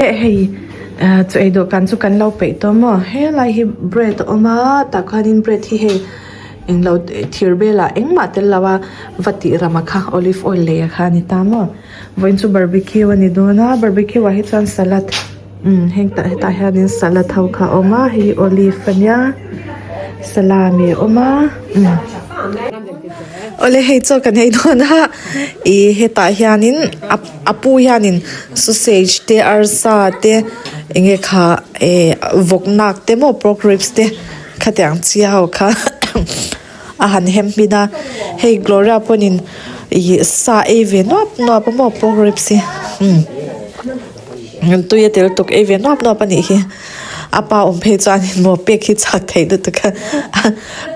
Hei chaw ei dawhkan chu kan lo peih tawh maw helai hi bread a awm a tah khanin bread hi hei englo thir belah engmah tel lo a va tih ram a kha olive oil lei a kha a ni ta maw vawiin chu barbecue a ni dawn a barbecue ah hi chuan salad umm heng tah hetah hianin salad ho kha a awm a hei hi olive a nia salami a awm a umm awle hei chaw kan ei dawn a ih hetah hianin a. A pu hianin sausage te arsa te eng nge kha eh vawk nak te maw pork ribs te khatiang chi ho kha a han hem hmin a hei Gloria pawhin ih sa ei ve nuap nuap a maw pork ribs hi umm tui a tel tuk ei ve nuap nuap a nih hi a pa awm phei chuanin maw pek hi chak theih lutuk a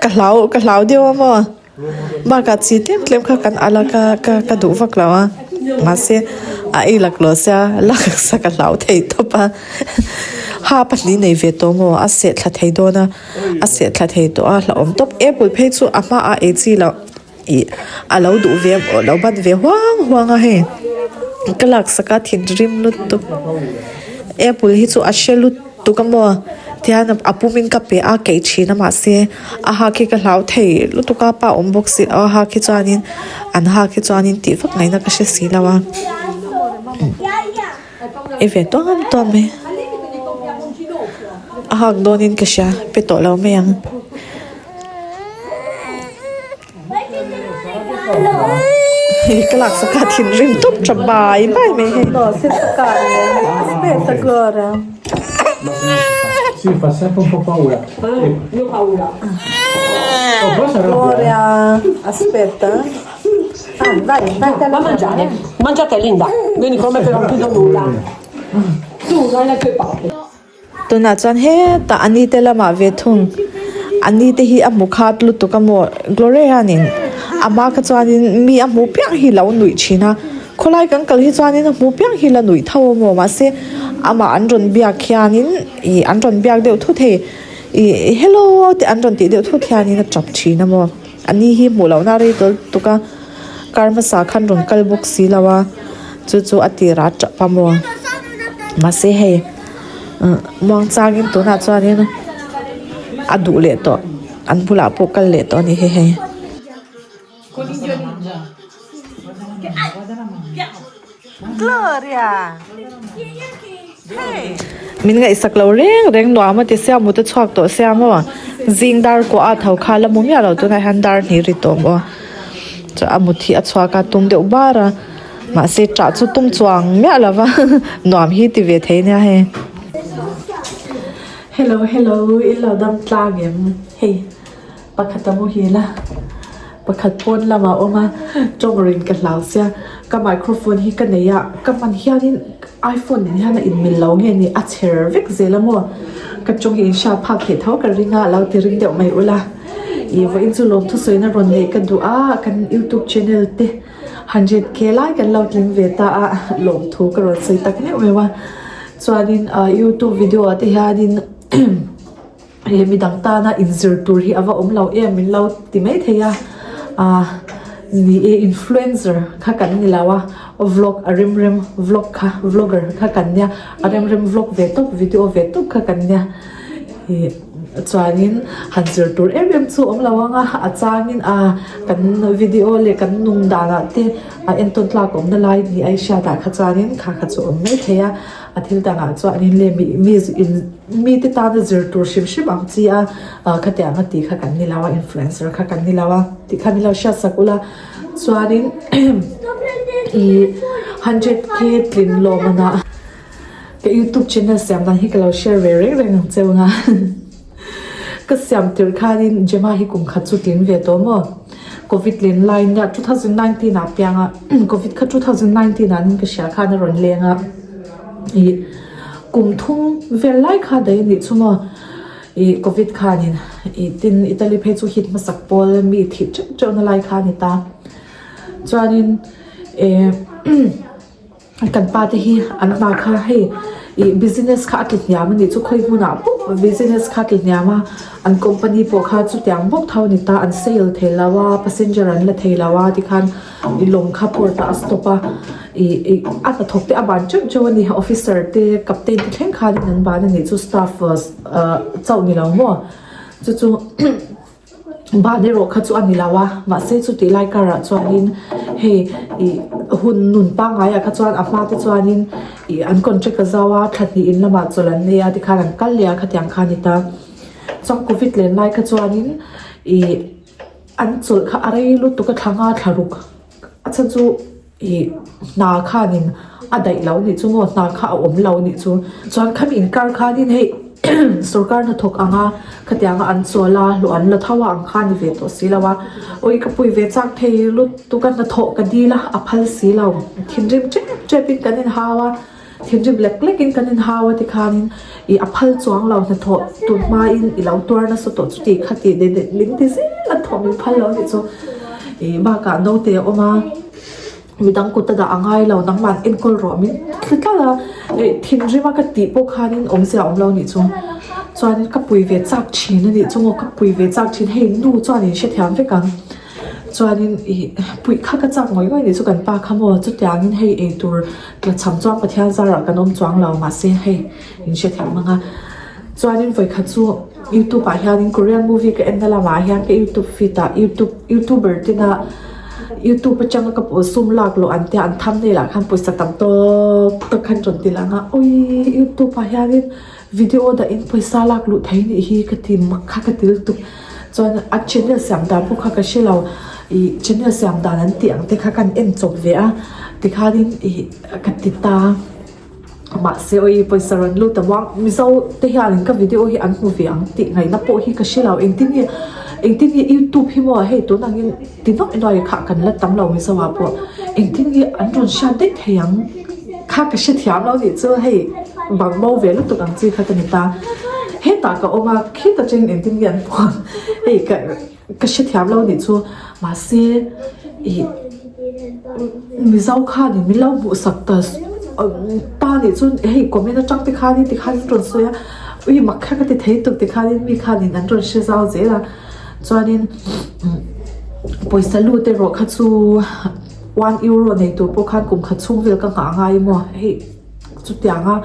ka hlau ka hlau deuh a maw. Bakah chi tlem tlem kha kan al a ka ka ka duh vak lo a mahse a ei laklawh sia laksa ka hlau thei tawp a ha pahnih nei ve tawh maw a seh thla thei dawn a a seh thla thei tawh a hlauhawm tawp apple phei chu a hmaah ei chi loh ih a lo duh ve a lo ban ve huang huang a hei ka laksak a thinrim lutuk apple hi chu a hre lutuk. Tuk a maw? Tihian a pumin ka pe a keih thin a mahse a hak hi ka hlau thei lutuk a pa awm bawk si lo a hak hi chuanin an hak hi chuanin tih vak ngaihna ka hre si lo a i ve tuam tuam mai a hak dawnin ka hria pe tawh lo mai ang. Ka laksak a thinrim tawp tha bai bai mai hei. Tunah chuan hetah a ni te lamah ve thung a ni te hi a hmu khat lutuk a maw Gloria hianin a hma kha chuanin mi a hmuh piang hi lo nuih thin a khawlai kan kal hi chuanin a hmuh piang hi la nuih tho a maw mahse amah an rawn biak hianin ih an rawn biak deuh thut hei ih hello te an rawn tih deuh thut hianin a tap thin a maw a ni hi hmuh lohna rei tawl tuk a kar hmasa khan rawn kal bawk si lo a chu chu a tirah a tap a maw mahse hei muang changin tunah chuanin a duh leh tawh an bulah pawh kal leh tawh a ni hei hei. Min ngaihsak lo reng reng nuam a ti sia mut a chhuak tawh sia maw zing dar kuah a tho kha la mu miah lo tunah hian dar hnih ri tawh maw chuan a mut hi a chhuak a tum deuh bar a mahse ṭah chu tum chuang miah lo va nuam hi ti ve thei nia hei. Hello hello i lo dam tlang em hei. Pakhat a muhil a, pakhat pawn lamah a awm a, tawng rin ka hlau sia, ka microphone hi ka nei a, ka hman hianin iphone nen hian a inmil lo nge ni a chher vek zel a maw, ka tawng hi inhriat phak theih tho ka ring a, a lo ti ring deuh mai ula, ih vawiin chu lawmthu sawina rawn neih ka duh a, kan youtube channel te 100k lai kan lo tling ve ta a, lawmthu ka rawn sawi tak meuh meuh a, chuanin youtube video ah te hianin. He midang tana inzir tur hi a va awm lo em min lo ti mai thei a ah ni e influencer kha kan ni lo a vlog a rem rem vlog kha vlogger kha kan nia a rem rem vlog ve tawp video ve tawp kha kan nia ih chuanin han zir tur em em chu awm lo ang a a changin ah kan video leh kan nung danah te a entawn tlak awmna lai ni a i hriatah kha chuanin kha kha chu awm mai thei a a thil dangah chuanin leh mi mi in. Mite tana zir tur hrim hrim ang chi a, khatiang a tih kha kan ni lo a, influencer kha kan ni lo a tih kha min lo hriat sak ula. Chuanin ih 100k tlin lawm ana ka youtube channel siam dan hi ka lo share ve reng reng ang cheu anga ka siam tirh khanin Gemma hi kum khat chu tlin ve tawh maw covid len lai nia 2019 ah piang a covid kha 2019 ah nin ka hria khan a rawn leng a ih. Kum thum vel lai kha daih a nih chu maw ih covid khanin ih tin Italy phei chu hit hmasak pawl mi thih teuh teuh na lai kha a ni ta. Chuanin eh kan pa te hi an hna kha hei Ih business kha a tla hniam a nih chu khawi hmunah pawh business kha a tla hniam a an company pawh kha chutiang bawk tho a ni ta an sale thei lo a passenger an la thei lo a tikhan ih lawng kha port ah a stop a ih ih a hnathawk te a ban teuh teuh a ni officer te captain te thleng khanin an ban a nih chu staff ah chauh ni lo maw chu chu. Ban erawh kha chu a ni lo a, mahse chutih lai karah chuanin hei ih hun nun pangaiah kha chuan a hma te chuanin ih an contract a zau a, thla hnih in lamah chawlh an nei a tikhan an kal leh a khatiang kha a ni ta. Chuan covid len lai kha chuanin ih an chawlh kha a rei lutuk a thla nga thla ruk a chhan chu Ih hna khanin a daih lo nih chu maw hna kha a awm lo nih chu chuan khami inkar khanin hei sorkar hnathawk anga khatianga an chawl a hlawh an la tho a ang kha ni ve tawh si lo a awi ka pui ve chak thei lutuk a hnathawh ka dil a a phal si lo thinrim tep tep in kan inhau a thinrim lek lek in kan inhau a tikhanin ih a phal chuang lo hnathawh tun hmain i lo tuar nasa tawh chu tih kha tih min ti zel a thawh min phal lo nih chu ih bakah naute a awm a. Midang kut a dah a ngai lo, nangmah an enkawl rawh min thli tlat a, ih thinrim a ka tih pawh khanin awmzia a awm lo nih chu. Chuanin ka pui ve chak thin a nih chu maw, ka pui ve chak thin, hei nu chuan in hrethiam vek ang. Chuanin ih puih kha ka chak ngawih ngawih nih chu kan pa kha maw, chutiangin hei eitur tlachham chuan Pathian zarah kan awm chuang lo mahse hei in hrethiam ang a. Chuanin vawikhat chu youtube ah hianin korean movie ka en na lamah hian ka youtube feed ah youtube youtuber tena youtube atanga ka sum lak loh an tia an thumbnail ah khan pawisa tam tawk tawk khan rawn ti lang a awii youtube ah hianin video dah in pawisa lak luh thei nih hi ka ti mak kha ka ti lutuk chuan a channel siam dan pawh kha ka hre lo ih channel siam dan an tih ang te kha kan en chawp ve a tikhanin ih ka ti ta. Mahse awi pawisa rawn lut a muang Mizo te hianin ka video hi an hmu ve ang tih ngaihna pawh hi ka hre lo engtin nge engtin nge youtube hi maw hei tun angin ti nawk nuai kha kan la tam lo Mizo ah pawh engtin nge an rawn hriat daih thei ang kha ka hrethiam lo nih chu hei bang bo ve lutuk ang chi kha ka ni ta hetah ka awm a khita chengin engtin nge an hmu ang hei ka Ka hrethiam lo nih chu mahse ih Mizo khanin min lo hmuhsak ta ta nih chu hei comment atang te khanin tikhanin rawn sawi a ui mak kha ka ti thei tuk tikhanin mi khanin an rawn hre zau zel a chuanin pawisa lut erawh kha chu one euro nei tur pawh khan kum khat chhung vel ka nghah a ngai maw hei. Chutianga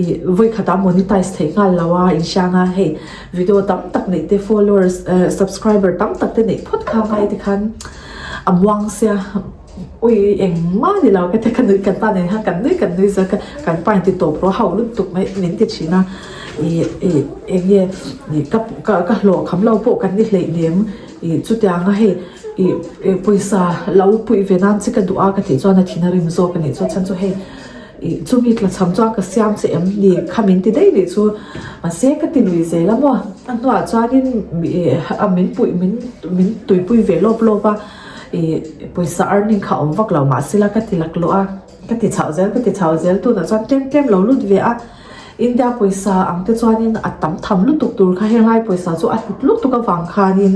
ih vawi khatah monetize theih nghal lo a inhriang a hei video tam tak neih te followers eh subscriber tam tak te neih phawt kha ngai te khan a muang sia ui engmah ni lo ka ti ka nui kan pa nen khan kan nui kan nui zel ka kan pa in ti tawp rawh ho lutuk mai min ti thin a ih ih eng nge ih ka ka hlawh kham lo pawh kan ni hleih nem ih chutianga hei ih pawisa lo puih ve nan che ka duh a ka tih chuan a thin a rim zawk a nih chu chhan chu hei. Ih chumi tla cham chuan ka siam che em ni kha min ti daih nih chu mahse ka ti lui zel a maw a hnuah chuanin ih a min puih min min tuipui ve lawp lawp a ih pawisa earning kha a awm vak lo mahse la ka ti laklawh a ka ti chauh zel ka ti chauh zel tunah chuan tlem tlem lo lut ve a India pawisa ang te chuanin a tam tham lutuk tur kha henglai pawisa chu a hlut lutuk avang khanin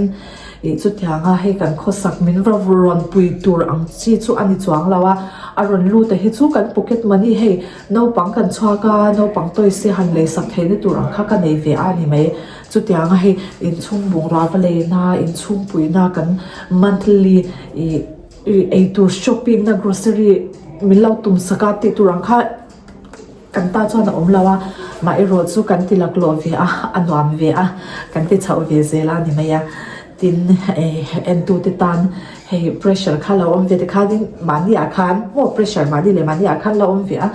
ih chutianga hei kan khawsak min va rawn pui tur ang chi chu a ni chuang lo a. A rawn lut a hi chu kan pocket money hei naupang kan chhuak a naupang toys te han lei sak theihna tur ang kha ka nei ve a ni mai chutiang a hei inchhung bungrua va leina inchhung puihna kan monthly ih ih eitur shopping na grocery min lo tum sak a tih tur ang kha kan ta chuan a awm lo a mah erawh chu kan ti laklawh ve a a nuam ve a kan ti chhoh ve zel a ni mai a. Tin, entute tan hei pressure kha lo awm ve te khanin mahni ah khan maw pressure mahni leh mahni ah khan lo awm ve a,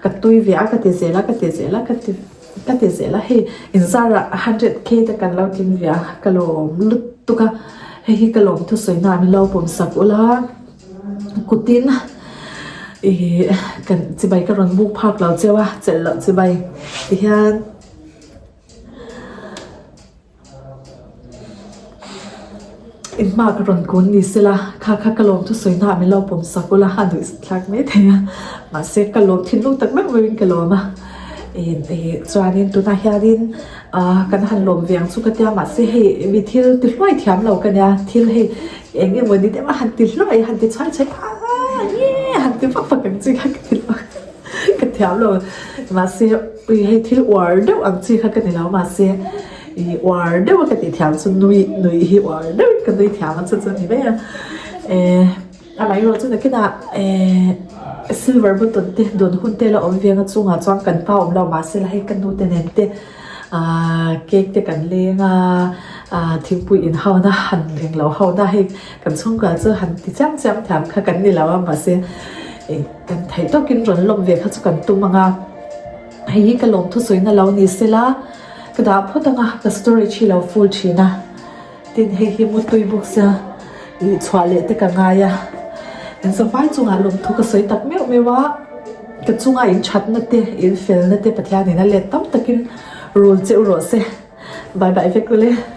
ka tui ve a ka ti zel a ka ti zel a ka ti ka ti zel a hei inzarah hundred k te kan lo tling ve a ka lawm lutuk a hei hi ka lawm thusawi na min lo pawm sak ula kutin ih kan chibai ka rawn buk phak lo cheu a chelh loh chibai tihian. Inhma ka rawn kun ni sela, kha kha ka lawm thusawi hna min lo pawm sak ula a nuih thlak mai thei a, mahse ka lawm thinlung tak meuh meuhin ka lawm a, ih ih chuanin tunah hianin ah kan han lawm ve ang chu ka tia mahse hei mi thil ti hluai thiam lo ka nia thil hei eng emaw ni deuh a han ti hluai han ti chhuai chhuai a nge han ti vak vak ang chi kha ka ti lo. thiam lo mahse ui hei thil uar deuh ang chi kha ka ni lo mahse ih uar deuh a ka tih thiam chu nui nui hi uar deuhin ka nui thiam a chu chu a ni mai a eh amaherawhchu chu nakinah eh silver button te dawn hun te la awm veng a chungah chuan kan pa awm lo mahse la hei ka nu te nen te ahh cake te kan leng a ahh thingpui in ho na han englo ho na hei kan chhungkua chu han ti chiam chiam thiam kha kan ni lo a mahse ih kan theih tawkin rawn lawm ve kha chu kan tum ang a hei hi ka lawm thusawi na lo ni sela ka dah phawt ang a ka storage hi lo full thin a tin hei hi mutui bawk sia ih chhuah leh te ka ngai a in zavai chungah lawmthu ka sawi tak meuh meuh a ka chunga in thatna te in felna te Pathianin a let tam takin rul che u rawh se bye bye vek ule.